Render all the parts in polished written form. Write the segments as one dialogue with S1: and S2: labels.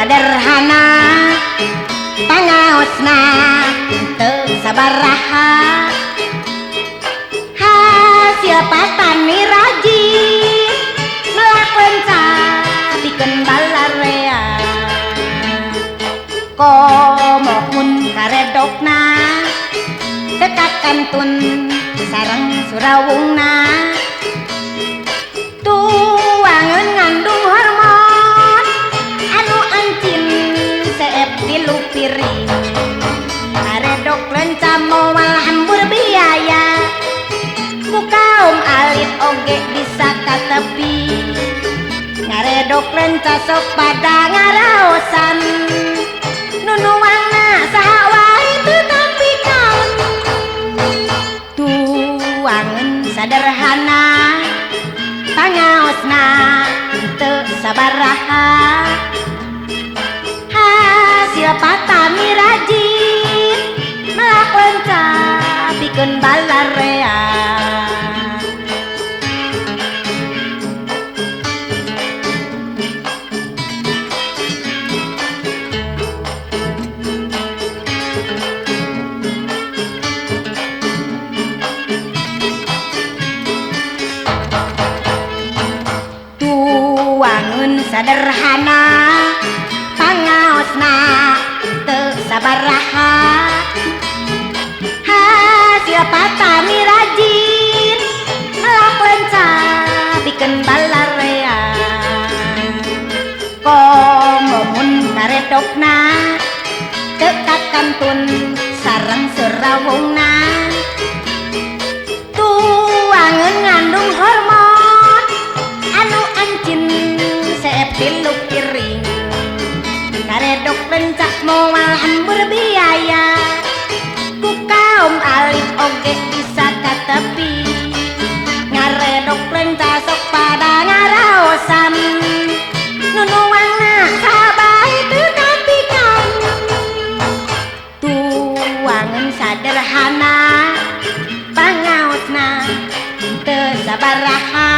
S1: Sederhana pangaosna teu sabaraha, hasil patani rajin melak lenca pikeun balarea. Komo mun karedokna teu kakantun sareng surawungna, tuangeun ngandung hormon anu ancin seep tilu piring. Karedok lenca moal hambur biaya, ku kaum alit oge bisa katepi. Ngaredok lenca sok pada ngaraosan, nu nuangna saha wae teu tampikan. Tuangeun sederhana pangaosna teu sabaraha, hasil patani rajin melak lenca pikeun balarea. Tuangeun sederhana pangaosna teu sabaraha, hasil patani rajin melak lenca pikeun balarea. Komo mun karedokna teu kakantun sareng surawungna, tuangeun ngandung hormon anu ancin seep tilu piring. Karedok lenca moal hambur biaya, ku kaum alit oge bisa katepi. Ngaredok lenca sok pada ngaraosan, nu nuangna saha bae teu tampikan. Tuangeun sederhana pangaosna teu sabaraha,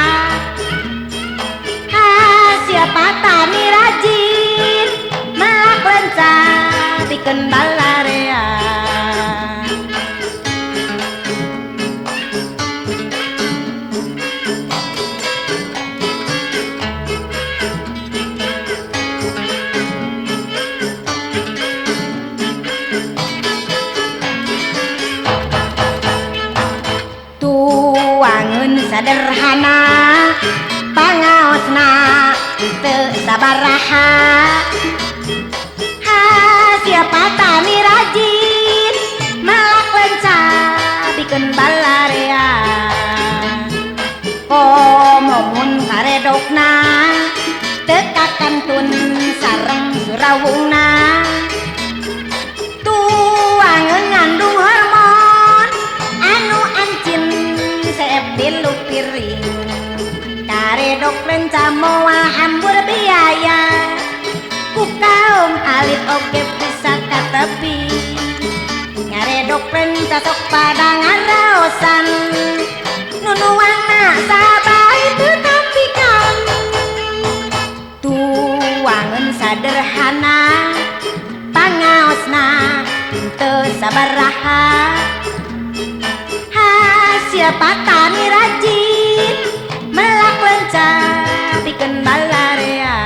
S1: hasil patani rajin melak lenca pikeun balarea. Tuangeun sederhana pangaosna teu sabaraha, hasil patani rajin melak lenca pikeun balarea. Komo mun karedokna teu kakantun sareng surawungna, tuangeun ngandung hormon anu ancin seep tilu piring. Karedok lenca moal hambur biaya, ku kaum alit oge bisa katepi. Ngaredok lenca sok pada ngaraosan, nu nuangna saha bae teu tampikan. Tuangeun sederhana pangaosna teu sabaraha, hasil patani rajin melak lenca pikeun balarea.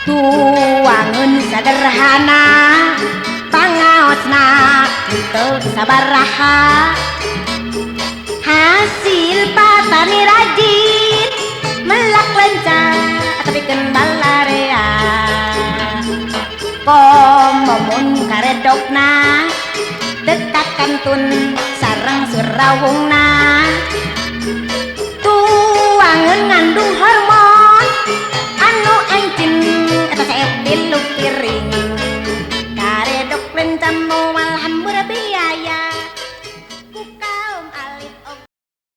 S1: Tuangeun sederhana pangaosna teu sabaraha, hasil patani rajin melak lenca pikeun balarea. Komo mun karedokna teu kakantun sareng surawungna, tuangeun ngandung hormon anu ancin eta seep tilu piring.